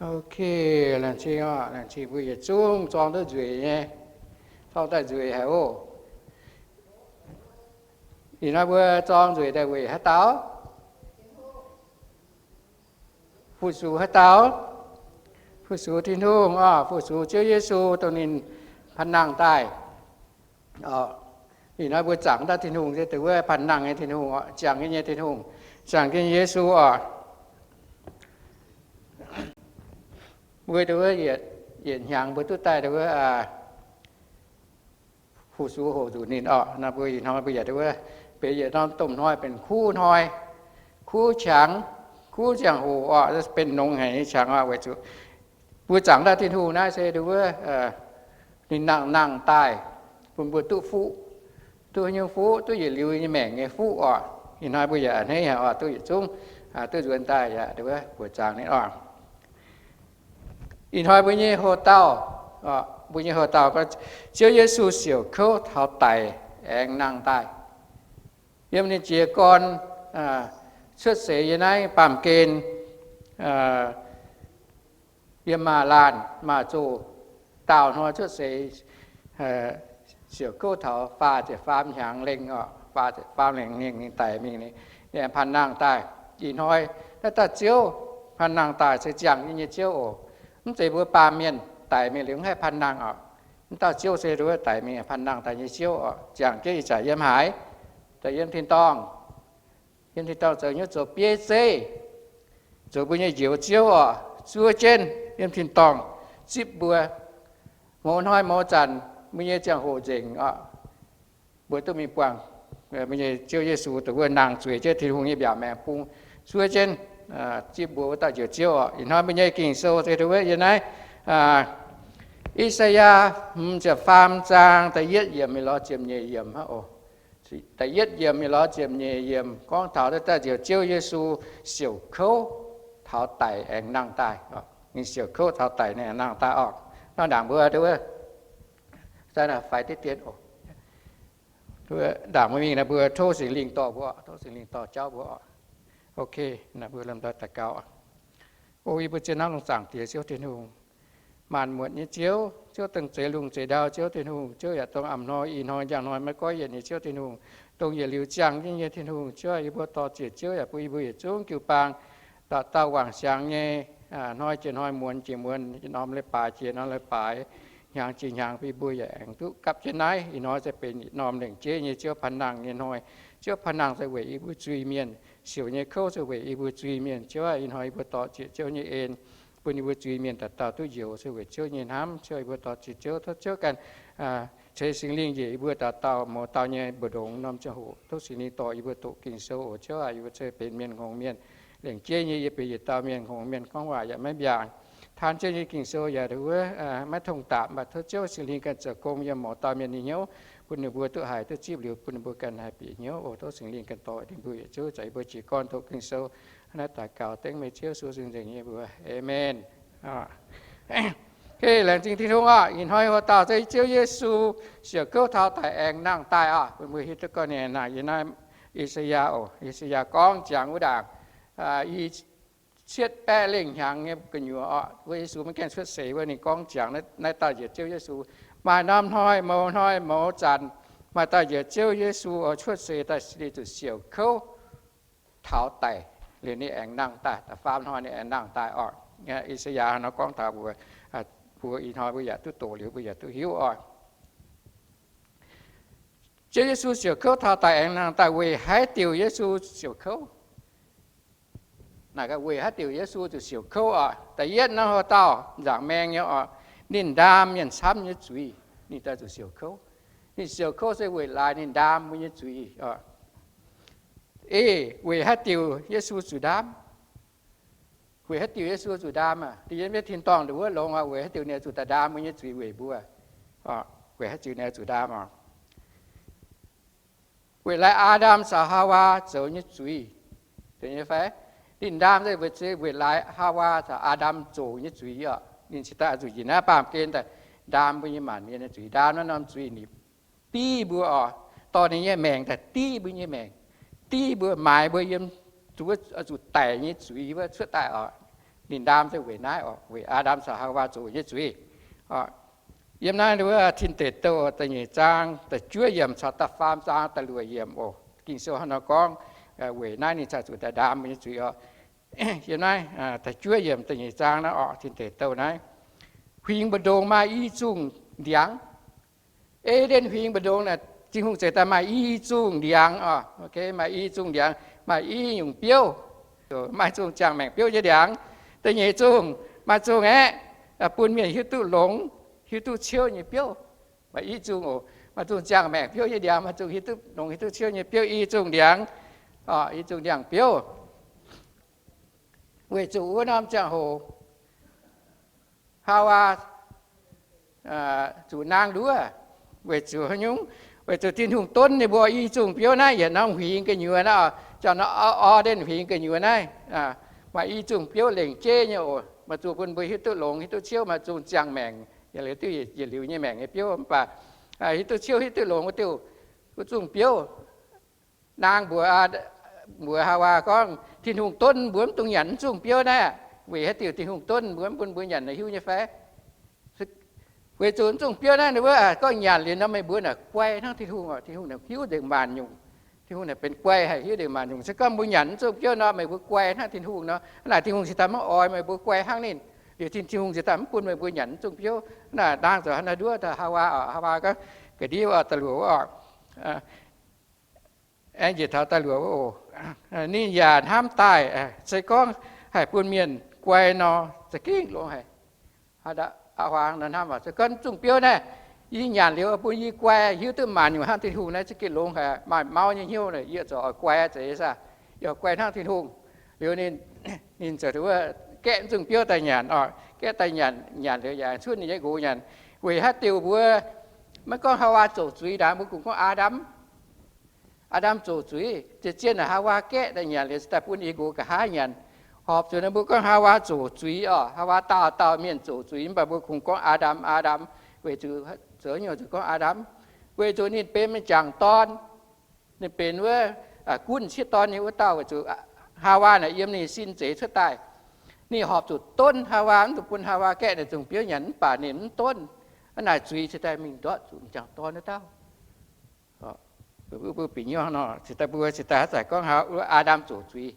Ok, laengz zingh oc. Laengz zingh mbuo yietc zungv zorng duqv nzueic nyei, zorng daaih nzueic haic oc. Ih hnoi mbuo zorng nzueic daaih weic haaix dauh? Fu-sux haaix dauh? Fu-sux Tin-Hungh oc. Fu-sux Ziouv Yesu, dongh ninh panh nangh daaih. Ih hnoi mbuo zaangc daaih Tin-Hungh se dongh wuov panh nangh nyei Tin-Hungh oc, ziangh jienv nyei Tin-Hungh, ziangh jienv Yesu oc. Mbuo dongh wuov yietc hnyangx mbuo duqv daaih dongh wuov fu-sux hoqc nzunc ninh oc. Naaiv mbuo ih hnoi mbuo yaac dongh wuov benx yietc norm domh hnoi benx kuv hnoi, kuv qangx, kuv ziangh hoc oc, benx longx haic nyei qangx oc. Weic zuqc mbuo zaangc daaih Tin-Hungh naaiv se dongh wuov ninh nangh nangh daaih bun mbuo duqv fuqv, duqv nyungc fuqv, duqv yietc liuz nyei maengc nyei fuqv oc. Ih hnoi mbuo yaac a'hneiv haic oc, duqv yietc zungv duqv nzuonx daaih yaac dongh wuov buoqc zaangc ninh oc. Ih hnoi mbuo nyei hoc-dauh, mbuo nyei hoc-dauh, Ziouv Yesu siouc kouv taux daic aengx nangh daaih. Yiem ninh jiez gorn cuotv seix yiem naaiv baamh gen, yiem maaz-laanh maaz-zoh daauh hnoi cuotv seix, siouc kouv taux faah ziepc faam hnyangx lengh oc, faah ziepc faam hnyangx lengh ninh daic mingh, ninh aengx panh nangh daaih. Ih hnoi naaiv dauh Ziouv panh nangh daaih se ziangh jienv nyei Ziouv oc. Mv zeiz mbuo baamh mienh daic mingh liuz mv haih panh nangh oc. Mv dauh Ziouv se dongh wuov daic mingh panh nangh daaih nyei Ziouv oc. Ziangh jienv ih zanc yiem haaix? Daaih yiem tin-dorngh, yiem tin-dorngh zoux hnyouv zoux bieiv zeiv, zoux mbuo nyei Njoux Ziouv oc. Zuov jienv yiem tin-dorngh zipv mbuo. Mouz hnoi mouz zanc mbuo nyei ziangh hoc nzengc oc, mbuo duqv mingh buangh mbuo nyei Ziouv Yesu dongh wuov nangh zueiz jienv Tin-Hungh nyei mbiaauc maengx bung, zuov jienv zipv mbuo wuov dauh Njoux Ziouv oc. Ih hnoi mbuo nyei Ging-Sou se dongh wuov yiem naaiv I^saa^yaa hmz ziepc faam zaang da'yietv yiemc mingh lorz ziepc nyeic yiemc hnangv oc. Da'yietv yiemc mingh lorz ziepc nyeic yiemc gorngv taux wuov dauh Njoux Ziouv Yesu siouc kouv taux daic aengx nangh daaih. Ninh siouc kouv taux daic ninh aengx nangh daaih oc. Nor ndaangc mbuo dongh wuov faix diqv dien oc. Ndaangc mbuo mingh naaiv mbuo tov Singx Lingh dorh mbuo, tov Singx Lingh dorh jauv mbuo oc. Ok, naaiv mbuo lomh nzoih daux gaux. O yie mbuo zien hnamv lungh zaangc Diex Ziouv Tin-Hungh, maanc muotc nyei Ziouv, Ziouv dongh zeix lungh zeix ndau Ziouv Tin-Hungh, Ziouv yaac dongh a'hnoi ih hnoi njang hnoi maiv goiv yienc nyei Ziouv Tin-Hungh, dongh yietc liuz ziangh jienv nyei Tin-Hungh. Ziouv aah, yie mbuo dor-ziec Ziouv yaac bun yie mbuo yietc zungv jiu-baang dauh dauh wangc siangx nyei, hnoi jiex hnoi, muonz jiex muonz, yietc norm leiz-baaix jiex norm leiz-baaix, hnyangx jiex hnyangx, bun yie mbuo yaac aengx duqv gapv jienv naaiv. Ih hnoi se benx yietc norm lengc jeiv nyei Ziouv panh nangh nyei hnoi. Ziouv panh nangh se weic yie mbuo zuiz-mienh, siouc nyei kouv se weic yie mbuo zuiz-mienh. Ziouv aah, ih hnoi yie mbuo dor-ziec Ziouv nyei en, bun yie mbuo zuiz-mienh dauh dauh duqv njoux se weic Ziouv nyei hnamv. Ziouv aah, yie mbuo dor-ziec Ziouv, tov Ziouv ganh ceix Singx Lingh njiec yie mbuo dauh dauh mouz dauh nyei mbu'ndongx norm ziangh hoc. Tov Singx Lingh dorh yie mbuo doqc Ging-Sou oc. Ziouv aah, yie mbuo se benx mienh hngongx mienh lengc jeiv nyei, yie benx yietc dauh mienh hngongx mienh gorngv waac yaac maiv mbiaangc, taan jienv nyei Ging-Sou yaac wuov maiv tong dapc. Mv baac tov Ziouv Singx Lingh ganh zoux gong yiem mouz dauh mienh nyei hnyouv, bun ninh mbuo duqv haiz duqv zipv liuz bun ninh mbuo ganh haih bieqc hnyouv oc. Tov Singx Lingh ganh dorh ninh mbuo yietc zungv, za'gengh mbuo jiez gorn doqc Ging-Sou naaiv daux gaux dengv meih Ziouv Yesu sin nzengc nyei mbuox. Aamen. Laengz zingh Tin-Hungh oc. Ih hnoi hoc dauh se Ziouv Yesu siouc kouv taux daic aengx nangh daaih oc. Bun mbuo hiuv duqv gorngv ninh nangh yiem naaiv I^saa^yaa oc. I^saa^yaa gorngv ziangx wuov ndaangc i cietv baeqv lengh hnyangx nyei gu'nyuoz oc, wuov Yesu maiv gaengh cuotv seix wuov, ninh gorngv ziangx naaiv dauh njiec Ziouv Yesu, maaih norm hnoi mouz hnoi mouz zanc, maaih dauh njiec Ziouv Yesu oix cuotv seix daaih, ninh zuqc siouc kouv taux daic liuz ninh aengx nangh daaih. Da'faam hnoi ninh aengx nangh daaih oc. I^saa^yaa nor gorngv taux mbuo, mbuo ih hnoi mbuo yaac duqv doqc liuz mbuo yaac duqv hiuv oc. Ziouv Yesu siouc kouv taux daic aengx nangh daaih weic haaix diuc Yesu siouc kouv? Naaic gaax weic haaix diuc Yesu zuqc siouc kouv oc. Da'yietv nor, hoc dauh nzaangc maeng nyei oc, ninh ndaam mienh camv nyei zuiz, ninh daaih zuqc siouc kouv. Ninh siouc kouv se weic laaix ninh ndaam mbuo nyei zuiz oc. Ei, weic haaix diuc Yesu zuqc ndaam? Weic haaix diuc Yesu zuqc ndaam aah? Ninh yiem wuov tin-dorngh ndongc wuov longx oc, weic haaix diuc ninh zuqc daaih ndaam mbuo nyei zuiz weic mbuo? Weic haaix diuc ninh zuqc ndaam oc? Weic laaix Aa^ndam caux Haawaa zoux nyei zuiz. Ninh ndaam se weic laaix Haawaa caux Aa^ndam zoux nyei zuiz oc. Ninh cingx daaih zuqc njiec naaiv baamh gen daaih ndaam mbuo nyei maanc mienh nyei zuiz. Ndaam naaiv norm zuiz ninh div mbuo oc, dorh ninh nyei maengc daaih div mbuo nyei maengc, div mbuo, maaiz mbuo yiem zuqc daic nyei zuiz wuov cuotv daaih oc. Ninh ndaam se weic naaiv oc, weic Aa^ndam caux Haawaa zoux nyei zuiz. Yiem naaiv wuov Tin Deic Douh da'nyeic zaang da'juov yiemc caux da'faam zaang da'luoqc yiemc oc, Ging-Sou hnangv nor gorngv, weic naaiv ninh caux zuqc ndaam mbuo nyei zuiz oc. Yiem naaiv da'juov yiemc da'nyeic zaang naaiv oc, Tin Deic Douh naaiv, huingx mbu'ndongx maaih i zungh ndiangx. E^nden huingx mbu'ndongx naaic, Tin-Hungh zeix daaih maaih i zungh ndiangx oc, maaih i zungh ndiangx, maaih i nyungc biouv, maaih zungh ziangh maengc biouv nyei ndiangx. Da'nyeic zungh maaih zungh aeqv, bun mienh hiuv duqv longx, hiuv duqv ciouv nyei biouv. Maaih i zungh oc, maaih zungh ziangh maengc biouv nyei ndiangx, maaih zungh hiuv duqv longx, hiuv duqv ciouv nyei biouv, i zungh ndiangx, i zungh ndiangx biouv. Weic zuqc wuov norm ziangh hoc Haawaa zuqc naang nduov, weic zuqc haaix nyungc? Weic zuqc Tin-Hungh donv ninh mbuo i zungh biouv naaiv yietc norm huingx gu'nyuoz naaiv, jangx nor o^nden huingx gu'nyuoz naaiv, maaih i zungh biouv lengc jeiv nyei oc, maaih zungh bun mbuo hiuv duqv longx, hiuv duqv ciouv, maaih zungh ziangh maengc, yietc liuz diuh yietc liuz nyei maengc nyei biouv. Mv baac hiuv duqv ciouv, hiuv duqv longx wuov diuh, wuov zungh biouv naang mbuox, mbuox Haawaa gorngv, Tin-Hungh donv mbuo mv dungx nyanc naaiv zungh biouv naaiv. Weic haaix diuc Tin-Hungh donv mbuo mv bun mbuo nyanc naaiv, hiuv nyei fai? Weic zuqc naaiv zungh biouv naaiv ninh mbuo gorngv nyanc liuz nor meih mbuo naaic guai hnangv Tin-Hungh oc. Tin-Hungh naaic hiuv nzengc maanc nyungc. Tin-Hungh naaic benx guai haic, hiuv nzengc maanc nyungc. Se gorngv mbuo nyanc naaiv zungh biouv nor meih mbuo guai hnangv Tin-Hungh nor, hnangv naaic Tin-Hungh cingx daaih maiv oix meih mbuo guai hnangv ninh. Liuz Tin, Tin-Hungh cingx daaih mv bun meih mbuo nyanc naaiv zungh biouv. Naaic ndaang zoux hnangv naaiv nduov, Haawaa oc, Haawaa gorngv, ga'ndiev oc, da'luoqc oc, aengx njiec taux da'luoqc oc, ninh yaac hnamv daaih, se gorngv haih bun mienh guai nor, za'gengh longx haic. Haawaa nor hnamv, se gorngv zungh biouv naaiv yie nyanc liuz bun yie guai, hiuv duqv maanc nyungc hnangv Tin-Hungh naaiv, za'gengh longx haic. Maaih mauv nyei hnyouv naaic, yie zoux oix guai zeiz saah? Yie oix guai hnangv Tin-Hungh. Liuz ninh, ninh zoux wuov gaeqv zungh biouv daaih nyanc oc. Gaeqv daaih nyanc, nyanc liuz yaac cuotv ninh nyei nqox nyanc. Weic haaix diuc mbuo maiv gorngv Haawaa zoux zuiz ndaangc, mbuo kungx gorngv Aa^ndam. Aa^ndam zoux zuiz. Zien-zien naaic Haawaa gaeqv daaih nyanc liuz daaih bun ninh nqox nqa'haav nyanc. Horpc zuqc naaiv mbuo gorngv Haawaa zoux zuiz oc. Haawaa daauh dauh mienh zoux zuiz, mv baac mbuo kungx gorngv Aa^ndam, Aa^ndam, weic zuqc zoux nyungc zuqc gorngv Aa^ndam, weic zuqc ninh benx m'jangc dorn. Ninh benx wuov gunv sieqv dorn nyei wuov dauh, weic zuqc Haawaa naaic yiem ninh sin zeix cuotv daaih. Ninh horpc zuqc donv Haawaa, mv zuqc bun Haawaa gaeqv naaic zungh biouv nyanc, mv baac ninh mv donv. Hnangv naaic zuiz cingx daaih mingh ndortv zuqc m'jangc dorn wuov dauh. Mbuo bieqc nyuoqv nor, cingx daaih mbuo cingx daaih haaix zanc gorngv Aa^ndam zoux zuiz.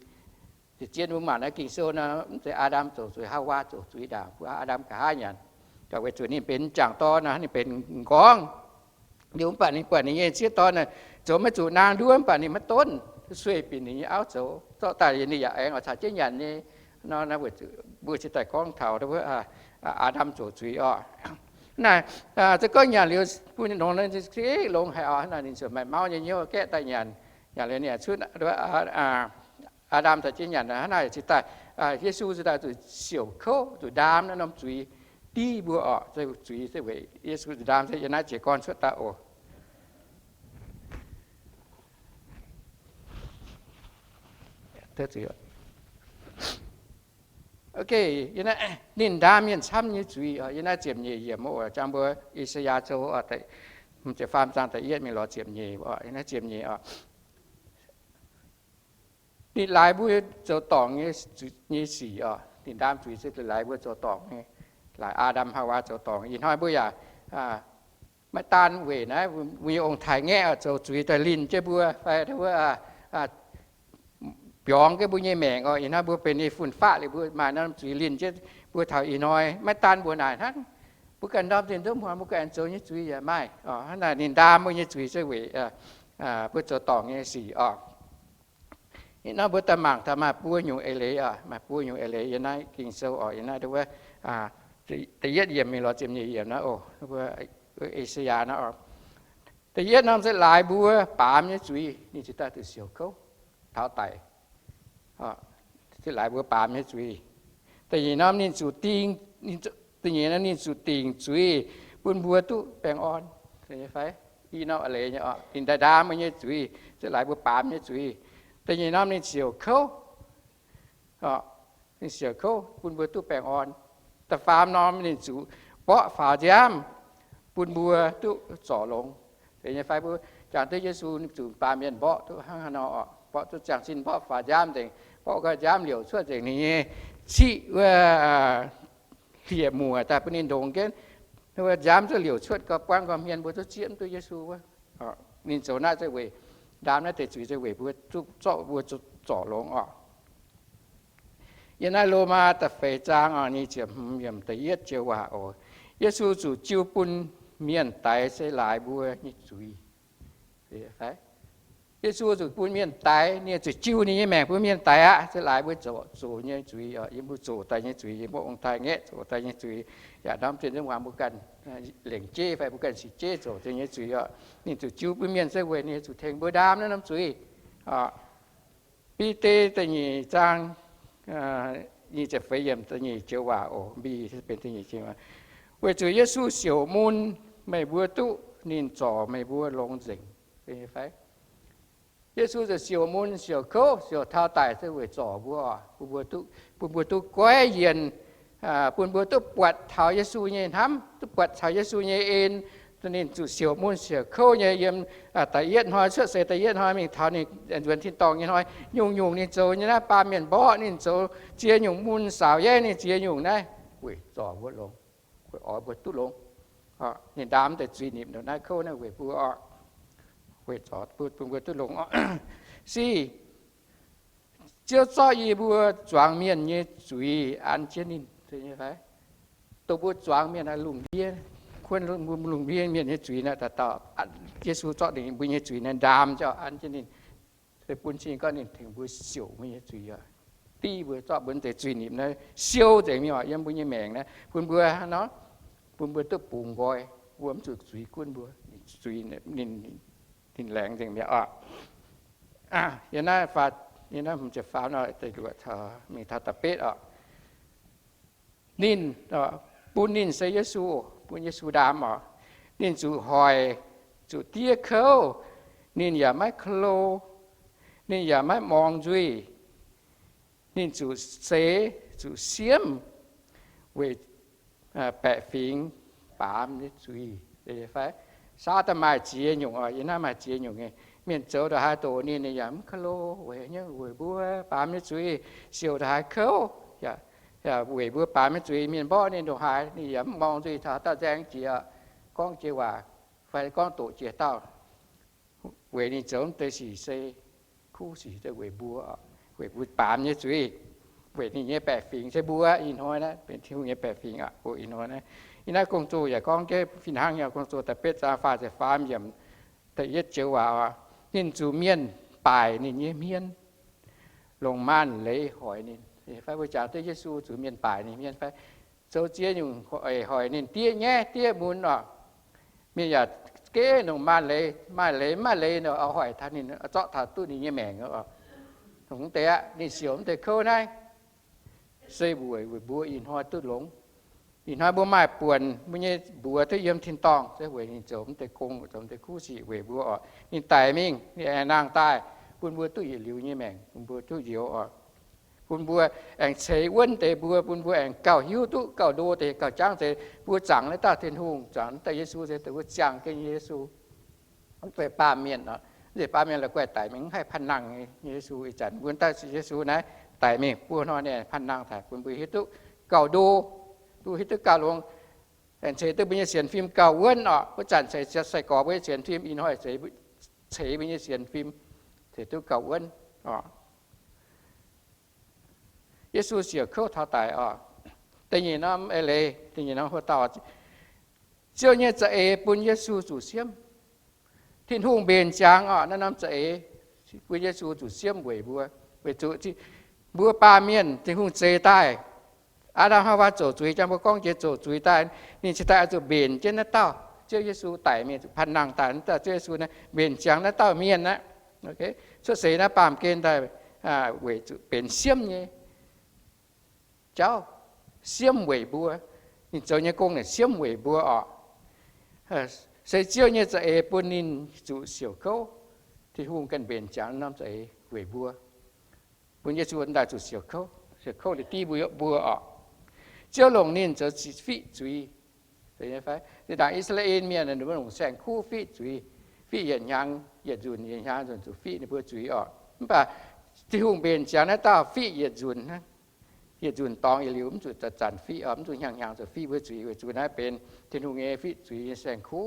Zien-zien mbuo mangc naaiv Ging-Sou nor, mv zeiz Aa^ndam zoux zuiz, Haawaa zoux zuiz ndaangc, bun Aa^ndam nqa'haav nyanc. Gauh weic zuqc ninh benx m'jangc dorn nor, ninh benx m'nqorngv. Liuz mv baac ninh buatc ninh nyei sieqv dorn zoux maiv zuqc naang nduov, mv baac ninh maiv donv, sueih binc ninh nyei auv zoux, zorqv daaih ninh yaac aengx oix caux jienv nyanc nyei. Nor, mbuo cingx daaih gorngv taux Aa^ndam zoux zuiz oc. Naaic, se gorngv nyanc liuz bun ninh longx, longx haic oc. Naaic ninh ziouc maaih mauv nyei hnyouv gaeqv daaih nyanc. Nyanc liuz ninh cuotv Aa^ndam caux jienv nyanc. Hnangv naaic cingx daaih, Yesu cingx daaih zuqc siouc kouv, zuqc ndaam naaiv norm zuiz div mbuo oc. Zuiz se weic Yesu zuqc ndaam se yiem naaiv jiez gorn cuotv daaih oc. Ninh ndaam mienh camv nyei zuiz oc. Yiem naaiv ziepc nyeic yiemc oc, jangx mbuo I^saa^yaa Sou oc, ziepc faam zaang da'yietv mingh lorz ziepc nyeic oc. Yiem naaiv ziepc nyeic oc. Ninh laaix mbuo zoux dorngc nyei, nyei sic oc. Ninh ndaam zuiz se laaix mbuo zoux dorngc nyei, laaix Aa^ndam Haawaa zoux dorngc. Ih hnoi mbuo yaac maiv daan weic naaiv mbuo nyei ong-taaix-ngaeqv zoux zuiz daaih linh jienv mbuo fai wuov biorngz jienv mbuo nyei maengc oc. Ih hnoi mbuo benx nyei fun-faqv liuz mbuo maaih norm zuiz linh jienv mbuo taux ih hnoi. Maiv daan mbuo naaic hnangv, mbuo ganh ndorm zinh nduov hmuangx mbuo ganh zoux nyei zuiz yaac maaih oc. Hnangv naaic ninh ndaam mbuo nyei zuiz se weic mbuo zoux dorngc nyei sic oc. Ih hnoi mbuo daaih mangc taux maaih buo nyungc eix leiz oc, maaih buo nyungc eix leiz yiem naaiv Ging-Sou oc, yiem naaiv wuov da'yietv yiemc mingh lorz ziepc nyeic yiemc naaiv oc, mbuo I^saa^yaa naaiv oc. Da'yietv norm se laaix mbuo baamz nyei zuiz, ninh cingx daaih zuqc siouc kouv taux daic. Se laaix mbuo baamz nyei zuiz. Da'nyeic norm ninh zuqc dingh, da'nyeic norm ninh zuqc dingc zuiz bun mbuo duqv baengh orn. Fai i norm eix leiz nyei oc, ninh ndaam mbuo nyei zuiz, se laaix mbuo baamz nyei zuiz. Da'nyeic norm ninh siouc kouv, ninh siouc kouv bun mbuo duqv baengh orn. Da'faam norm ninh zuqc mborqv faaux nziaamv bun mbuo duqv zorc longx. Fai mbuo jangx duqv Yesu zuqc baamh mienh mborqv duqv hnangv haaix nor oc, mborqv duqv ziangh sin, mborqv faaux nziaamv nzengc, mborqv gau nziaamv liouc cuotv nzengc ninh nyei ciqv wuov hlieqv-muoc daaih bun ninh ndongx jienv, wuov nziaamv duqv liouc cuotv gau, buangv gau hmien, mbuo duqv zieqv mv duqv Yesu wuov. Ninh zoux naaiv se weic, ndaam naaiv deix zuiz se weic mbuo duqv zorqv mbuo zorc longx oc. Yiem naaiv Lomaa da'feix zaang oc, nyic ziepc hmz yiemc da'yietv joux waac oc. Yesu zuqc jiu bun mienh daix se laaix mbuo nyei zuiz. Yesu zuqc bun mienh daix, ninh zuqc jiu ninh nyei maengc bun mienh daix aqv, se laaix mbuo zoqc, zoqc nyei zuiz oc. Yiem mbuo zoqc daaih nyei zuiz, yiem mbuo ong-taaix-ngaeqv zoqc daaih nyei zuiz, yaac norm zinh nzengc waac mbuo ganh lengc jeiv fai mbuo ganh sic jeiv zoqc daaih nyei zuiz oc. Ninh zuqc jiu bun mienh se weic ninh zuqc tengx mbuo ndaam naaiv norm zuiz. Bide da'nyeic zaang nyic ziepc feix yiemc da'nyeic joux waac oc, mbi benx da'nyeic joux waac. Weic zuqc Yesu siouc mun, meih mbuo duqv ninh zorc meih mbuo longx nzengc. Yesu ziouc siouc mun, siouc kouv, siouc taux daic se weic zorc mbuo oc, bun mbuo duqv, bun mbuo duqv goiv yienc, bun mbuo duqv buatc taux Yesu nyei hnamv, duqv buatc taux Yesu nyei en. Ninh zuqc siouc mun siouc kouv nyei yiem da'yietv hnoi, cuotv seix da'yietv hnoi mingh taux ninh nzuonx tin-dorngh nyei hnoi, nyungc-nyungc ninh zoux nyei naaiv, baamh mienh mborqv ninh, zoux ziex nyungc mun, saaux yaev ninh ziex nyungc naaiv, weic zorc mbuo longx, weic oix mbuo duqv longx. Ninh ndaam deix zuiz nipc ndongc naaiv kouv naaiv weic mbuo oc, weic zorc bun mbuo duqv longx oc. Se Ziouv zorqv yie mbuo zuangx mienh nyei zuiz an jienv ninh. Dongh mbuo zuangx mienh lungh ndiev, kuonv mbuo lungh ndiev mienh nyei zuiz naaiv, dauh dauh Yesu zorqv ninh mbuo nyei zuiz naaiv ndaam jienv an jienv ninh, se bun cing gorngv ninh tengx mbuo siouc mbuo nyei zuiz oc. Div mbuo, zorqv mbuo deix zuiz nipc naaiv siou nzengc mingh oc yiem mbuo nyei maengc naaiv, bun mbuo hnangv nor, bun mbuo duqv bungx nqoi, mbuo mv zuqc zuiz gunv mbuo, zuiz ninh, ninh laengz nzengc mi'aqv oc. Yiem naaiv, yiem naaiv hmz ziepc faam nor, da'luoqc mingh taux da'betv oc. Ninh, bun ninh se Yesu, bun Yesu ndaam oc. Ninh zuqc hoic, zuqc diev kouv, ninh yaac maiv klo, ninh yaac maiv morngx nzuih. Ninh zuqc seix, zuqc siemv weic baeqc fingx baamz nyei zuiz fai? Saadam maaih ziex nyungc oc, yiem naaiv maaih ziex nyungc nyei. Mienh zoux ndongc haaix doqc ninh, ninh yaac mv klo, weic nyei weic mbuo baamz nyei zuiz. Siouc ndongc haaix kouv, weic mbuo baamz nyei zuiz. Mienh mborqv ninh ndongc haaix, ninh yaac mv morngx nzuih taux dauh nzaeng jiex, gorngv jiex waac fai gorngv doqc jiex dauh. Weic ninh zoux mv deix sic se kuv sic weic mbuo, weic mbuo baamz nyei zuiz, weic ninh nyei baeqc fingx se mbuo ih hnoi naaiv benx Tin-Hungh nyei baeqc fingx aqv. Ih hnoi naaiv, yiem naaiv gong-zoh yaac gorngv jienv fih hnangv nyei, gong-zoh da'betv zaang faah ziepc faam yiemc da'yietv joux waac oc. Ninh zuqc mienh baaic ninh nyei hmien, longc maanc leiz hoic ninh. Fai mbuo jangx duqv Yesu zuqc mienh baaic ninh hmien fai? Zoux ziex nyungc hoic ninh, diev nyaiv diev mun oc. Mienh yaac geh longc maanc leiz, maaih leiz maaih leiz nor, hoic taux ninh, zorqv taux duqv ninh nyei maengc oc. Longc mv deix aqv, ninh siouc mv deix kouv naaiv se weic, weic mbuo ih hnoi duqv longx. Ih hnoi mbuo maaih buonc, mbuo nyei mbuox duqv yiem tin-dorngh se weic ninh zoux mv deix gong, zoux mv deix kuv sic weic mbuo oc. Ninh daic mingh, ninh aengx nangh daaih, bun mbuo duqv yietc liuz nyei maengc, bun mbuo duqv njoux oc. Bun mbuo aengx ceix wuonv deix mbuo, bun mbuo aengx gauh hiuv duqv gauh ndo deix gauh jangv deix mbuo zaangc naaiv dauh Tin-Hungh, zaangc naaiv dauh Yesu se dongh mbuo ziangh jienv Yesu. Mv zeiz baamh mienh oc. Mv zeiz baamh mienh la'guaih daic mingh mv haih panh nangh nyei. Yesu ih zanc mbuo daaih Yesu naaiv daic mingh buo hnoi ninh panh nangh daaih bun mbuo hiuv duqv gauh ndo, mbuo hiuv duqv gauh longx, aengx ceix duqv mbuo nyei sienx fim gauh wuonv oc. Wuov zanc ceix sai-gorx mbuo nyei sienx fim, ih hnoi ceix mbuo nyei sienx fim ceix duqv gauh wuonv oc. Yesu siouc kouv taux daic oc. Da'nyeic norm eix leiz, da'nyeic norm hoc dauh, Ziouv nyei za'eix bun Yesu zuqc siemv. Tin-Hungh mbenc ziangx oc, naaiv norm za'eix bun Yesu zuqc siemv weic mbuo, weic zuqc mbuo baamh mienh Tin-Hungh zeix daaih. Aa^ndam Haawaa zoqc zuiz, jang mbuo gorngv jiex zoqc zuiz daaih, ninh cingx daaih oix zuqc mbenc jienv naaiv dauh Ziouv Yesu daic mingh zuqc panh nangh daaih, naaiv dauh Ziouv Yesu naaiv mbenc ziangx naaiv dauh mienh aqv. Cuotv seix naaiv baamh gen daaih weic zuqc benx siemv nyei jauv, siemv weic mbuo. Ninh zoux nyei gong naaic siemv weic mbuo oc. Se Ziouv nyei za'eix bun ninh zuqc siouc kouv. Tin-Hungh ganh mbenc ziangx norm za'eix weic mbuo, bun Yesu daaih zuqc siouc kouv, siouc kouv liuz div mbuo, mbuo oc. Ziouv longc ninh zoux fiqv zuiz. Zinh ndaangc I^saa^laa^en Mienh ninh mbuo longc saeng-kuv fiqv zuiz, fiqv yietc hnyangx yietc nzunc, yietc hnyangx nzunc zuqc fiqv ninh mbuo zuiz oc. Mv baac Tin-Hungh mbenc ziangx naaiv dauh fiqv yietc nzunc hnangv. yietc nzunc dorngx yietc liuz mv zuqc zanc-zanc fiqv, mv zuqc hnyangx-hnyangx zuqc fiqv mbuo zuiz, weic zuqc naaiv benx Tin-Hungh nyei fiqv zuiz nyei saeng-kuv,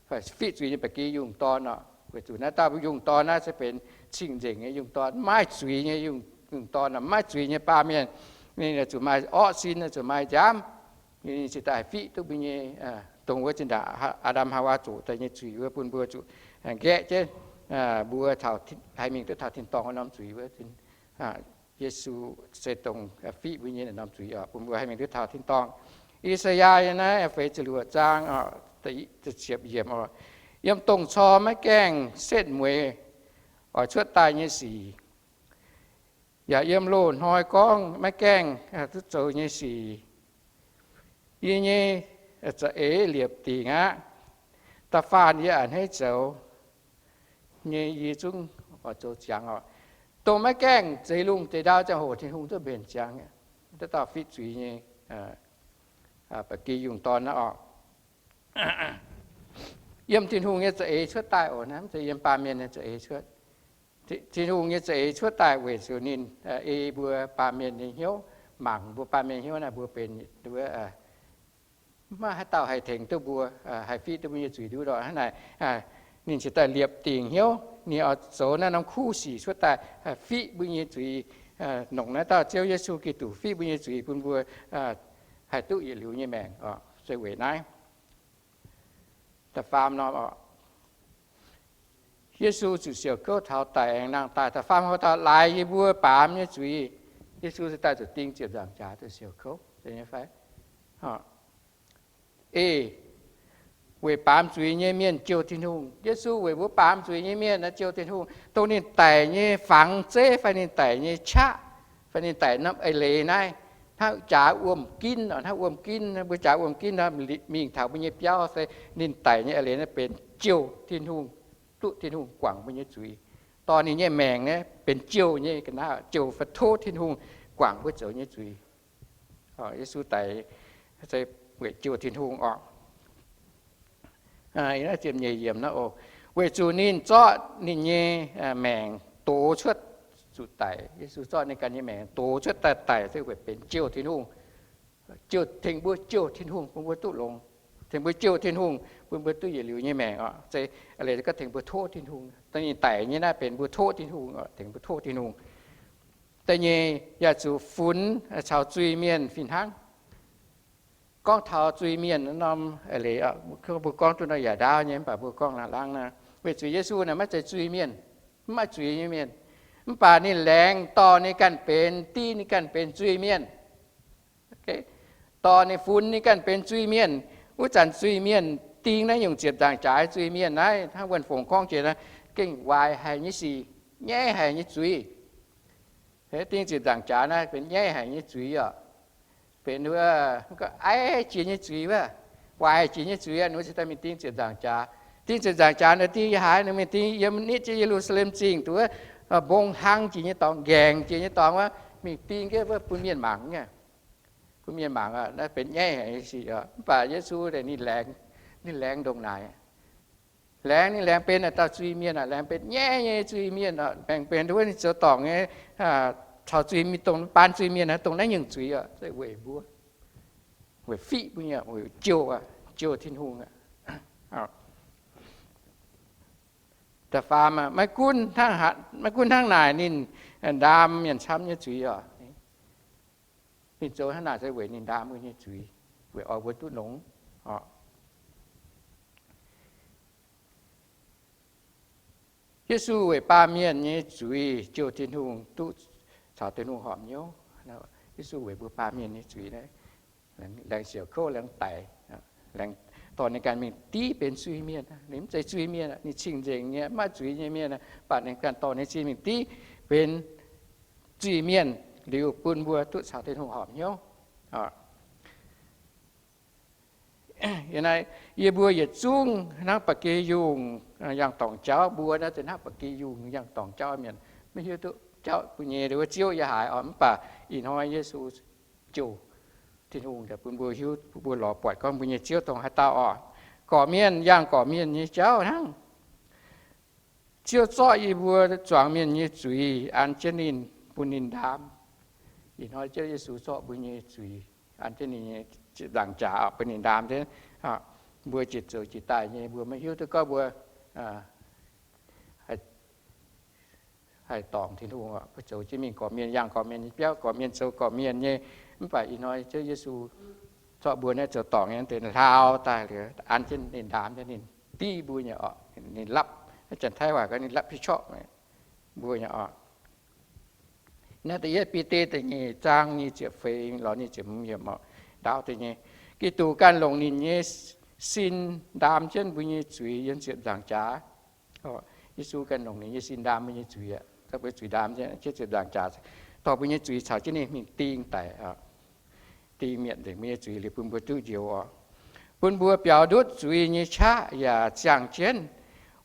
fiqv zuiz nyei ba'gi yungh dorn oc. Weic zuqc naaiv dauh yungh dorn naaiv se benx cing-nzengc nyei yungh dorn, maiv maaih zuiz nyei yungh dorn, maiv maaih zuiz nyei baamh mienh. Ninh zuqc maaih orqv sin, zuqc maaih nziaamv, ninh cingx daaih haih fiqv duqv mbuo nyei, dongh wuov zinh ndaangc Aa^ndam Haawaa zoqc daaih nyei zuiz wuov, bun mbuo zuqc nqaeqv jienv mbuo haih mingh duqv taux tin-dorngh wuov norm zuiz wuov. Yesu se dongh fiqv mbuo nyei norm zuiz oc, bun mbuo haih mingh duqv taux tin-dorngh. I^saa^yaa naaiv feix ziepc luoqc zaang, ziepc yiemc oc, yiem dongh cor maiv gaengh setv mueiz oix cuotv daaih nyei sic, yaac yiem loz-hnoi gorngv maiv gaengh duqv zoux nyei sic, yie nyei za'eix liepc dingc aqv. Da'faanh yie a'hneiv zoux nyei yie zungv oix zoux ziangx oc. Dongh maiv gaengh zeix lungh zeix ndau ziangh hoc Tin-Hungh duqv mbenc ziangx, duqv dauh fiqv zuiz nyei ba'gi yungh dorn naaiv oc. Yiem Tin-Hungh nyei za'eix cuotv daaih oc. Naaiv mv zeiz yiem baamh mienh nyei za'eix cuotv. Tin-Hungh nyei za'eix cuotv daaih weic zuqc ninh ei mbuo baamh mienh nyei hnyouv, mangc mbuo baamh mienh hnyouv naaiv mbuo benx maiv maaih haaix dauh haih tengx duqv mbuo, haih fiqv duqv mbuo nyei zuiz nduov lorqc. Hnangv naaic, ninh cingx daaih liepc dingc hnyouv, ninh oix zoux naaiv norm kuv sic cuotv daaih fiqv mbuo nyei zuiz, longc naaiv dauh Ziouv Yesu Giduc fiqv mbuo nyei zuiz bun mbuo haih duqv yietc liuz nyei maengc oc. Se weic naaiv da'faam norm oc, Yesu zuqc siouc kouv taux daic aengx nangh daaih. Da'faam hoz dauh laaix yie mbuo baamz nyei zuiz, Yesu se daaih zuqc ding ziepc nzaangc jaax duqv siouc kouv nyei fai? Ei, weic baamz zuiz nyei mienh jouh Tin-Hungh. Yesu weic mbuo baamz zuiz nyei mienh naaiv jouh Tin-Hungh. Dongh ninh daic nyei fangx zeiv fai ninh daic nyei qaqv fai ninh daic norm eix leiz naaiv, hnangv jaax wuom-ginv, hnangv wuom-ginv, mbuo jaax wuom-ginv mingh taux mbuo nyei biauv se ninh daic nyei eix leiz naaiv benx jouh Tin-Hungh, duqv Tin-Hungh guangc mbuo nyei zuiz. Dorh ninh nyei maengc naaiv benx jouh nyei ga'naaiv, jouh fai tov Tin-Hungh guangc mbuo zoux nyei zuiz. Yesu daic se weic jouh Tin-Hungh oc. Ziepc nyeic yiemc, weic zuqc ninh zorqv ninh nyei maengc dox cuotv zuqc daic. Yesu zorqv ninh ganh nyei maengc dox cuotv daaih daic se weic benx jouh Tin-Hungh, jouh, tengx mbuo jouh Tin-Hungh bun mbuo duqv longx, tengx mbuo jouh Tin-Hungh bun mbuo duqv yietc liuz nyei maengc oc. Se leiz gorngv tengx mbuo tov Tin-Hungh. Dongh ninh daic nyei naaiv benx mbuo tov Tin-Hungh, tengx mbuo tov Tin-Hungh. Da'nyeic, yaac zuqc funx caux zuiz-mienh fih hnangv. Gorngv taux zuiz-mienh norm leiz, mbuo gorngv duqv nor yaac ndaauv nyei, mv baac mbuo gorngv laangh laangh naaiv, weic zuqc Yesu naaiv maiv zeiz zuiz-mienh, mv maaih zuiz nyei mienh. Mv baac ninh laengz dorh ninh ganh benx div, ninh ganh benx zuiz-mienh. Dorh ninh funx ninh ganh benx zuiz-mienh. Wuov zanc zuiz-mienh ding naaiv nyungc ziepc nzaangc jaax zuiz-mienh naaiv, hnangv Wuonh Fongc gorngv jiex naaiv, gengh waaic haic nyei sic, nyaiv haic nyei zuiz. Ding ziepc nzaangc jaax naaiv benx nyaiv haic nyei zuiz oc. Benx wuov, aiv jiex nyei zuiz wuov, waaic jiex nyei zuiz, ninh mbuo cingx daaih mingh ding ziepc nzaangc jaax. Ding ziepc nzaangc jaax naaiv ding yiem haaix, ninh mingh ding yiem nitv jienv Ye^lu^saa^lem Zingh, duqv mbong hlang jiex nyei dorngx, ngaengc jiex nyei dorngx wuov, mingh ding jienv wuov bun mienh mangc nyei. Bun mienh mangc, naaiv benx nyaiv haic nyei sic oc. Mv baac Yesu ninh laengz, ninh laengz ndongc naaic. Laengz, ninh laengz benx naaic dauh zuiz-mienh aac, laengz benx nyaiv nyei zuiz-mienh oc. Laengz benx wuov ninh zoux dorngc nyei, caux zuiz-mienh, dongh baan zuiz-mienh naaiv, dongh naaiv nyungc zuiz oc, se weic mbuo, weic fiqv mbuo nyei, weic jouh, jouh Tin-Hungh. Da'faam, maiv gunv hnangv naaic, ninh ndaam mienh camv nyei zuiz oc. Ninh zoux hnangv naaic se weic ninh ndaam mbuo nyei zuiz, weic oix mbuo duqv longx oc. Yesu weic baamh mienh nyei zuiz jouh Tin-Hungh duqv caux Tin-Hungh horpc hnyouv. Yesu weic mbuo baamh mienh nyei zuiz laengz siouc kouv, laengz daic, dorh ninh ganh mingh div benx zuiz-mienh. Ninh mv zeiz zuiz-mienh, ninh cing-nzengc nyei, mv maaih zuiz nyei mienh, mv baac ninh ganh dorh ninh cing mingh div benx zuiz-mienh liuz bun mbuo duqv caux Tin-Hungh horpc hnyouv. Yie naaiv, yie mbuo yietc zungv hnangv ba'gi yungh yangh dorngc jauv. Mbuo naaiv za'gengh hnangv ba'gi yungh yangh dorngc jauv mienh, maiv hiuv duqv jauv bun nyei wuov Ziouv yiem haaix oc. Mv baac ih hnoi Yesu jouh Tin-Hungh bun mbuo hiuv, bun mbuo lorz buatc gorngv mbuo nyei Ziouv dongh haaix dauh oc. Gorqv-mienh yangh gorqv-mienh nyei jauv hnangv. Ziouv zorqv yie mbuo zuangx mienh nyei zuiz an jienv ninh, bun ninh ndaam. Ih hnoi Ziouv Yesu zorqv mbuo nyei zuiz an jienv ninh nyei ziepc nzaangc jaax bun ninh ndaam jienv. Mbuo jiex zoux jiex daaih nyei, mbuo maiv hiuv duqv gorngv mbuo haih dorngc Tin-Hungh, mbuo zoux jienv mingh gorqv-mienh, yangh gorqv-mienh nyei biauv, gorqv-mienh zoux gorqv-mienh nyei. Mv baac ih hnoi Ziouv Yesu zorqv mbuo naaiv zoux dorngc nyei deix hlaau daaih liuz, an jienv ninh ndaam jienv, ninh div mbuo nyei oc. Ninh lapv, Janx-Taiv waac gorngv ninh lapv pih corqv mbuo nyei oc. Naaiv da'yietv Bide da'nyeic zaang nyic ziepc feix lorz nyic ziepc hmz yiemc oc, ndaauv deix nyei. Giduc ganh longc ninh nyei sin ndaam jienv mbuo nyei zuiz yiem ziepc nzaangc jaax. Yesu ganh longc ninh nyei sin ndaam mbuo nyei zuiz, zorqv mbuo zuiz ndaam jienv ziepc nzaangc jaax, dorh mbuo nyei zuiz caux jienv ninh mingh ding daic, ding mietc nzengc mbuo nyei zuiz liuz bun mbuo duqv njoux oc. Bun mbuo biaux ndutv zuiz nyei qaqv yaac ziangh jienv,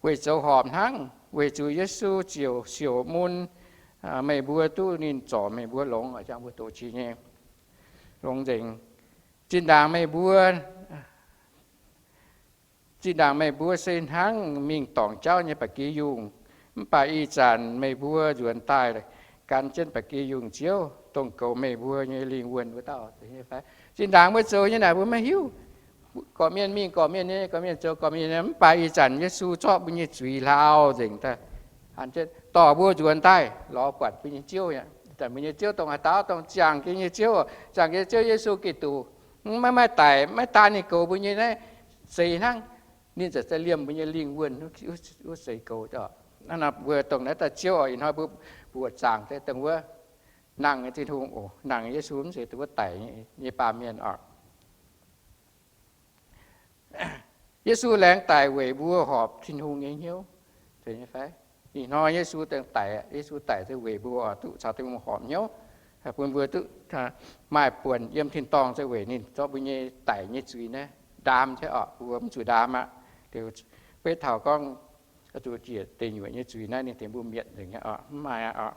weic zoux horpc hnangv. Weic zuqc Yesu ziouc siouc mun meih mbuo duqv ninh zorc meih mbuo longx, ziangh mbuo doqc qiex nyei longx nzengc. Zinh ndaangc meih mbuo, zinh ndaangc meih mbuo se hnangv mingh dorngc jauv nyei ba'gi yungh, mv baac ih zanc meih mbuo nzuonx daaih gan jienv ba'gi yungh Ziouv, dongh goux meih mbuo nyei lingh wuonh wuov dauh. Zinh ndaangc mbuo zoux nyei naaic mbuo maiv hiuv. Gorqv-mienh mingh gorqv-mienh nyei, gorqv-mienh zoux gorqv-mienh nyei, mv baac ih zanc Yesu zorqv mbuo nyei zuiz hlaau nzengc daaih, dorh mbuo nzuonx daaih lorz buatc mbuo nyei Ziouv. Ih zanc mbuo nyei Ziouv dongh haaix dauh? Dongh ziangh jienv nyei Ziouv, ziangh jienv Ziouv Yesu Giduc. Maiv maaih daic, maiv daan ninh goux mbuo nyei naaiv seix hnangv. Ninh ziouc liemh mbuo nyei lingh wuonh wuov seix goux. Mbuo dongh naaiv dauh Ziouv oc, ih hnoi mbuo mbuoqc zaangc deix dongh wuov nangh nyei Tin-Hungh oc, nangh Yesu, mv zeiz dongh wuov daic nyei baamh mienh oc. Yesu laengz daic weic mbuo horpc Tin-Hungh nyei hnyouv. Ih hnoi Yesu daic, Yesu daic weic mbuo oix duqv caux Tin-Hungh horpc hnyouv, bun mbuo duqv maaih buonc yiem tin-dorngh, weic ninh zorqv mbuo nyei daic nyei zuiz naaiv ndaam jienv oc, mbuo mv zuqc ndaam aqv. Liuz beiv taux gorngv zuqc njiec deic nyuoqc nyei zuiz naaiv ninh tengx mbuo mietc nzengc aqv oc, mv maaih aqv oc.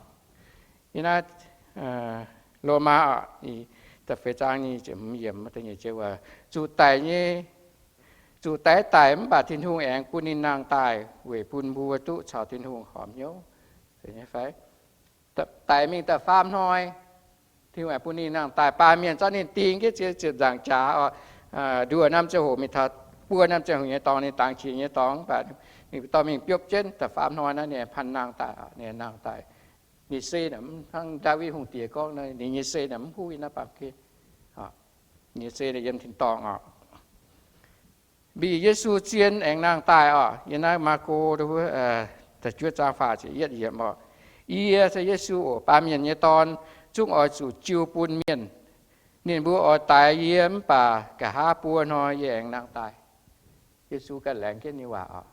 Yie naaiv Lomaa oc, da'feix zaang nyic ziepc hmz yiemc, zuqc daic nyei, zuqc daic daic mv baac Tin-Hungh aengx bun ninh nangh daaih weic bun mbuo duqv caux Tin-Hungh horpc hnyouv. Daic mingh da'faam hnoi, Tin-Hungh aengx bun ninh nangh daaih. Baamh mienh zorqv ninh ding jienv ziepc nzaangc jaax oc, nduoh norm ziangh hoc mingh taux buo norm ziangh hoc nyei dorngx, ninh dangx qiex nyei dorngx, mv baac ninh dorh mingh biopv jienv da'faam hnoi naaiv ninh aengx pan nangh daaih, ninh nangh daaih. Ninh se naaic mv hnangv Ndaawitv Hungh Diex gorngv, ninh nyei se naaic mv huv yiem naaiv baamh gen. Ninh nyei se naaic yiem tin-dorngh oc. Mv baac Yesu zien aengx nangh daaih oc. Yiem naaiv Maako da'juov zaang faah ziepc yietv yiemc oc. Yie se Yesu oc, baamh mienh nyei Dorn, zungv oix zuqc jiu bun mienh. Ninh mbuo oix daix yie, mv baac nqa'haav buo hnoi yie aengx nangh daaih. Yesu ganh laengz jienv nyei waac oc.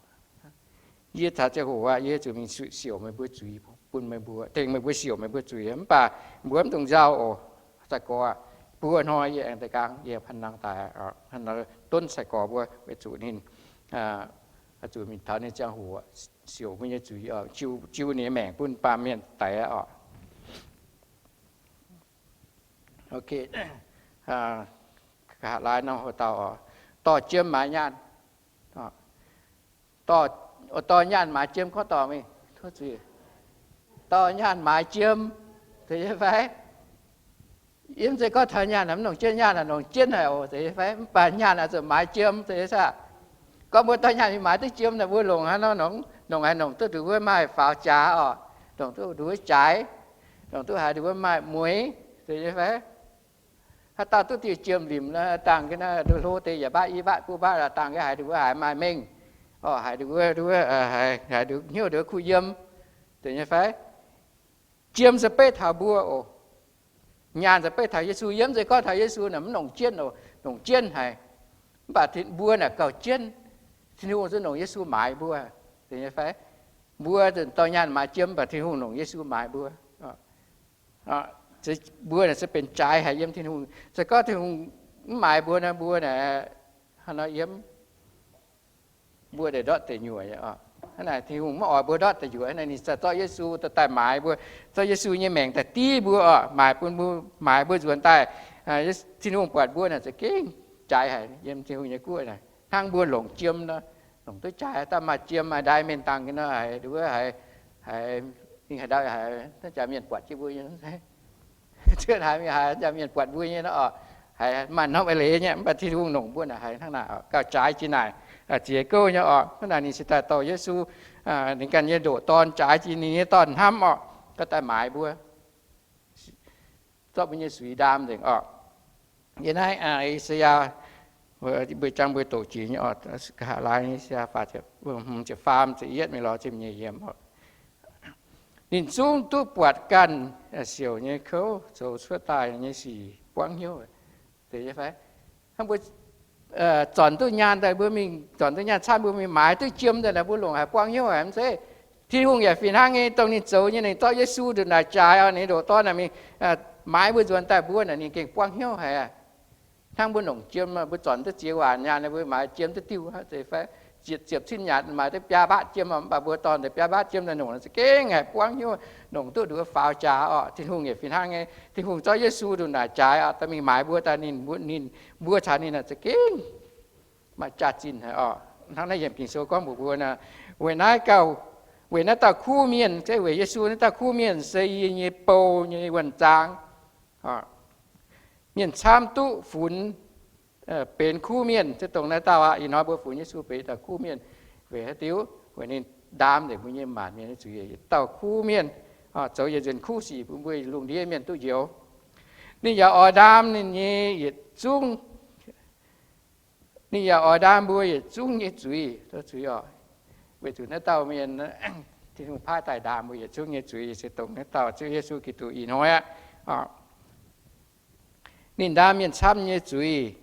Yie taux ziangh hoc aqv, yie zuqc mingh siouc meih mbuo zuiz bun meih mbuo, tengx meih mbuo siouc meih mbuo zuiz, mv baac mbuo mv dungx nzauh oc. Sai-gorx buo hnoi yie aengx da'gaang, yie pan nangh daaih, donv sai-gorx mbuo weic zuqc ninh zuqc mingh taux ninh ziangh hoc siouc mbuo nyei zuiz, jiu ninh nyei maengc bun baamh mienh daix oc. Nqa'haav laai norm hoc dauh oc, dorh jiem maaiz nyaanh. Dorh nyaanh maaiz jiem gorngv dorh mingh, dorh nyaanh maaiz jiem, zeiz nyei fai? Yie mv zeiz gorngv taux nyaanh mv nongc jienv, nyaanh nongc jienv haic oc, zeiz nyei fai? Mv baac nyaanh oix zuqc maaiz jiem, zeiz nyei saah? Gorngv mbuo dorh nyaanh mingh maaiz duqv jiem naaic, mbuo longc haaix nor nongc? Nongc haaix? Nongc duqv nduqc wuov maaih faaux jaax oc, nongc duqv nduqc wuov jaaix, nongc duqv haaix nduqc wuov maaih mueix, zeiz nyei fai? Haaix dauh duqv diuh jiem limc, dangh ga'naaiv nduqc hlo deix yaac mbaatv i mbaatv buv mbaatv, dangh ga'naaiv haaix nduqc wuov haiz maaih mengh, oc, haaix nduqc wuov, haaix nduqc hnyouv nduqc wuov kuh yiem, zeiz nyei fai? Jiem se beiv taux mbuo oc. Nyaanh se beiv taux Yesu. Yie mv zeiz gorngv taux Yesu naaic mv nongc jienv oc, nongc jienv haic. Mv baac mbuo naaic gauh jienv, Tin-Hungh zungv nongc Yesu maaiz mbuo, zeiz nyei fai? Mbuo zuqc dorh nyaanh maaiz jiem, mv baac Tin-Hungh nongc Yesu maaiz mbuo. Mbuo naaic se benx jaaix haic yiem Tin-Hungh. Se gorngv Tin-Hungh mv maaiz mbuo nor, mbuo naaic hnangv nor yiem, mbuo deix ndortv deic nyuoqc. Hnangv naaic Tin-Hungh maiv oix mbuo ndortv deic nyuoqc. Hnangv naaic ninh zorqv Yesu daaih maaiz mbuo, zorqv Yesu nyei maengc daaih div mbuo oc, maaiz bun mbuo, maaiz mbuo nzuonx daaih. Tin-Hungh buatc mbuo naaic za'gengh jaaix haic yiem Tin-Hungh nyei guoqv naaic. Hnangv mbuo longc jiem nor, longc duqv jaaix, daaih maaih jiem maaih ndaai mengh dangh nor, haiz nduqc wuov, haiz, haiz, ninh haaix ndau haiz, naaiv jaax mienh buatc jienv mbuo nyei, Cuotv haaix mingh haaix, jaa mienh buatc mbuo nyei nor oc, haiz maaih norm eix leiz nyei. Mv baac Tin-Hungh longc mbuo naaic haiz hnangv naaic oc, gauh jaaix jiex naaic, ziex gouv nyei oc. Hnangv naaic ninh cingx daaih dorh Yesu, ninh ganh nyei ndoqc Dorn jaaix jiex ninh nyei dorn-hnamv oc, gauh daaih maaiz mbuo, zorqv mbuo nyei zuiz ndaam nzengc oc. Yie naaiv I^saa^yaa, mbuo jangx mbuo doqc jiex nyei oc, nqa'haav laai I^saa^yaa faah ziepc, ziepc faam, ziepc yietv mingh lorz ziepc nyeic yiemc oc. Ninh zungv duqv buatc ganh siouc nyei kouv zoux cuotv daaih nyei sic buangv hnyouv. Hnangv mbuo zornc duqv nyaanh daaih mbuo mingh, zornc duqv nyaanh camv mbuo mingh maaiz duqv jiem daaih naaic, mbuo longc haaix buangv hnyouv haic mv zeiz? Tin-Hungh yaac fih hnangv nyei, dongh ninh zoux nyei, ninh zorqv Yesu nduqc naaic jaaix oc, ninh ndoqc Dorn naaic mingh maaiz mbuo nzuonx daaih, mbuo naaic ninh gengh buangv hnyouv haic. Hnangv mbuo longc jiem, mbuo zornc duqv ziex waanc nyaanh, mbuo maaiz jiem duqv diuh, ziepc, ziepc cin nyaanh maaiz duqv biaa mbatv jiem, mv baac mbuo dorh deix biaa mbatv jiem daaih longc za'gengh haic buangv hnyouv, longc duqv nduqc faaux jaax oc. Tin-Hungh yaac fih hnangv nyei, Tin-Hungh zorqv Yesu nduqc naaic jaaix oc, daaih mingh maaiz mbuo daaih, ninh, ninh, mbuo caux ninh za'gengh maaih jaax-zinh haic oc. Hnangv naaiv yiem Ging-Sou gorngv mbuox mbuo nor, weic naaiv gauh, weic naaiv dauh kuv mienh, se weic Yesu naaiv dauh kuv mienh se yie nyei bou nyei wuonh zaang. Mienh camv duqv funx benx kuv mienh, se dongh naaiv dauh aqv. Ih hnoi mbuo funx Yesu benx dauh kuv mienh weic haaix diuc? Weic ninh ndaam nzengc mbuo nyei maanc mienh nyei zuiz. Yietc dauh kuv mienh zoux yietc nzunc kuv sic bun mbuo lungh ndiev mienh duqv njoux. Ninh yaac oix ndaam ninh nyei yietc zungv, ninh yaac oix ndaam mbuo yietc zungv nyei zuiz, zuiz oc. Weic zuqc naaiv dauh mienh, Tin-Hungh paaiv daaih ndaam mbuo yietc zungv nyei zuiz se dongh naaiv dauh Ziouv Yesu Giduc ih hnoi aqv. Ninh ndaam mienh camv nyei zuiz.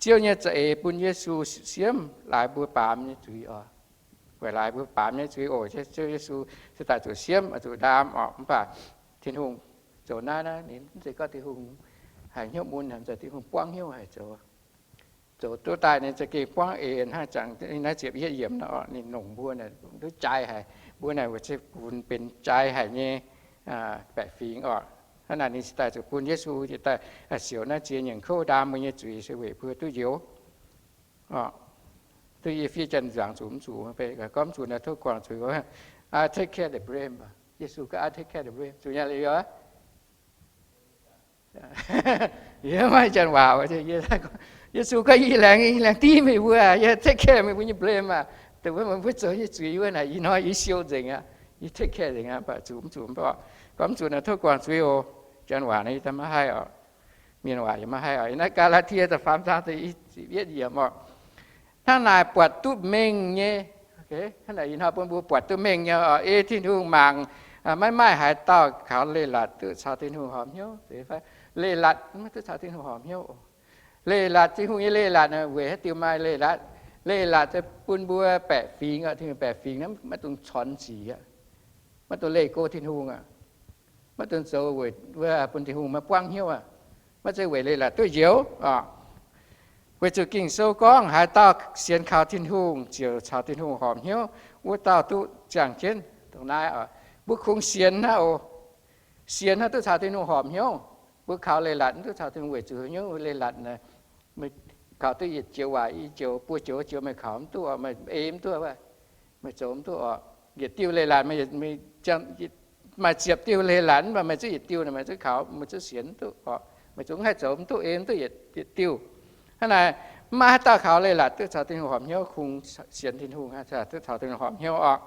Ziouv nyei za'eix bun Yesu siemv laaix mbuo baamz nyei zuiz oc. Weic laaix mbuo baamz nyei zuiz oc, Ziouv Yesu se daaih zuqc siemv, zuqc ndaam oc. Mv baac Tin-Hungh zoux naaiv, naaiv ninh mv zeiz gorngv Tin-Hungh haiz hnyouv mun, Tin-Hungh buangv hnyouv haic zoux. Zoux duqv daaih ninh za'gengh buangv eix hnangv jangx naaiv ziepc yietv yiemc nor, ninh longc mbuo duqv jaaix haic. Mbuo naaic wuov se funx benx jaaix haic nyei baeqc fingx oc. Hnangv naaic ninh cingx daaih zuqc bun Yesu cingx daaih siouc naaiv ziex nyungc kouv ndaam mbuo nyei zuiz se weic mbuo duqv njoux. Duqv yie fiev janx nzuangx zuqc mv zuqc, gorngv mv zuqc naaiv tov guangc zuiz, I take care the blame. Yesu gorngv I take care the blame. Zuqc nyei liuz, yie maiv janx waac, Yesu gorngv yie laengz, yie laengz div meih mbuo, yie take care meih mbuo nyei blame aac. Dongh wuov meih mbuo zoux nyei zuiz wuov naaic, ih hnoi yie siou nzengc aqv, yie take care nzengc aqv. Mv baac zuqc mv zuqc, mv baac gorngv mv zuqc naaic tov guangc zuiz oc. Janx waac naaiv yie maiv haih oc. Mienh waac yie maiv haih oc. Naaiv Gaa^laa^tie da'faam zaang da'yietv yiemc oc. Hnangv naaic buatc duqv mengh nyei, hnangv naaic ih hnoi bun mbuo buatc duqv mengh nyei oc. Ei Tin-Hungh mangc, maiv maaih haaix dauh kaux leiz-latc duqv caux Tin-Hungh horpc hnyouv. Leiz-latc maiv duqv caux Tin-Hungh horpc hnyouv. Leiz-latc, Tin-Hungh nyei leiz-latc weic haaix diuc maaih leiz-latc? Leiz-latc se bun mbuo baeqc fingx oc. Tin-Hungh baeqc fingx naaiv maiv dungx conx sic aqv, maiv dungx leih go Tin-Hungh aqv, maiv dungx zoux weic wuov bun Tin-Hungh maiv buangv hnyouv aqv. Maiv zeiz weic leiz-latc duqv njoux oc. Weic zuqc Ging-Sou gorngv, haaix dauh sienx kaux Tin-Hungh ziouc caux Tin-Hungh horpc hnyouv, wuov dauh duqv ziangh jienv. Dongh naaiv oc, mbuo kungx sienx hnangv oc. Sienx hnangv duqv caux Tin-Hungh horpc hnyouv. Mbuo kaux leiz-latc mv duqv caux Tin-Hungh weic zuqc hnyouv leiz-latc naaic, meih kaux duqv yietc joux waac i joux, buo joux joux meih kaux mv duqv oc, meih ei mv duqv, meih zoux mv duqv oc. Yietc diuh leiz-latc, maaih ziepc diuh leiz-latc, mv baac meih zuqc yietc diuh naaic meih zuqc kaux, meih zuqc sienx mv duqv oc. Meih zungv haih zoux mv duqv, ei mv duqv yietc diuh. Hnangv naaic, mv maaih haaix dauh kaux leiz-latc duqv caux Tin-Hungh horpc hnyouv, kungx sienx Tin-Hungh duqv caux Tin-Hungh horpc hnyouv oc.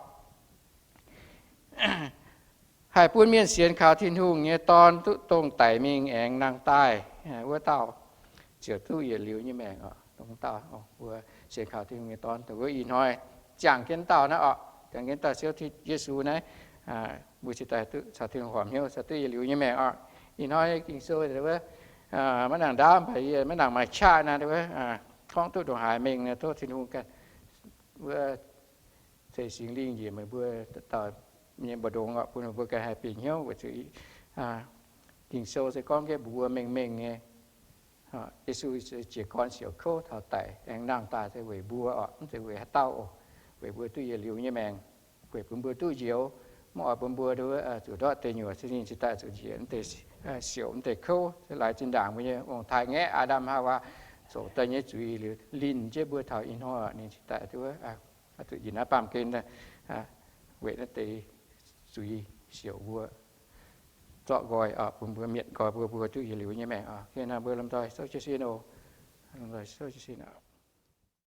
Haih bun mienh sienx kaux Tin-Hungh nyei Dorn duqv dongh daic mingh aengx nangh daaih wuov dauh, ziouc duqv yietc liuz nyei maengc oc. Dongh dauh mbuo sienx kaux Tin-Hungh nyei Dorn, dongh wuov ih hnoi ziangh jienv dauh naaiv oc, ziangh jienv dauh Ziouv Yesu naaiv, mbuo cingx daaih duqv caux Tin-Hungh horpc hnyouv, caux duqv yietc liuz nyei maengc oc. Ih hnoi Ging-Sou wuov, maiv nangc ndaauv, mv baac yie maiv nangc maaih qaqv naaiv wuov, gorngv duqv ndongc haaix mengh, tov Tin-Hungh ganh wuov ceix Singx Lingh njiec meih mbuo dauh nyei mbu'ndongx oc, bun meih mbuo ganh haih bieqc hnyouv weic zuqc Ging-Sou se gorngv jienv mbuox mbuo mengh mengh nyei. Yesu jiez gorn siouc kouv taux daic aengx nangh daaih se weic mbuo oc, mv zeiz weic haaix dauh oc. Weic mbuo duqv yietc liuz nyei maengc, weic bun mbuo duqv njoux, mv oix bun mbuo zuqc ndortv deic nyuoqc, se ninh cingx daaih zuqc njiec mv deix siouc mv deix kouv, se laaix zinh ndaangc mbuo nyei ong-taaix-ngaeqv Aa^ndam Haawaa zoux daaih nyei zuiz liuz linh jienv mbuo taux ih hnoi, ninh cingx daaih zuqc yie naaiv baamh gen weic naaiv deix zuiz siouc mbuo. zorqv nqoi bun mbuo mietc nqoi mbuo, mbuo duqv yietc liuz nyei maengc oc. Naaiv mbuo lomh nzoih souv jienv sin oc. Lomh nzoih souv jienv sin oc.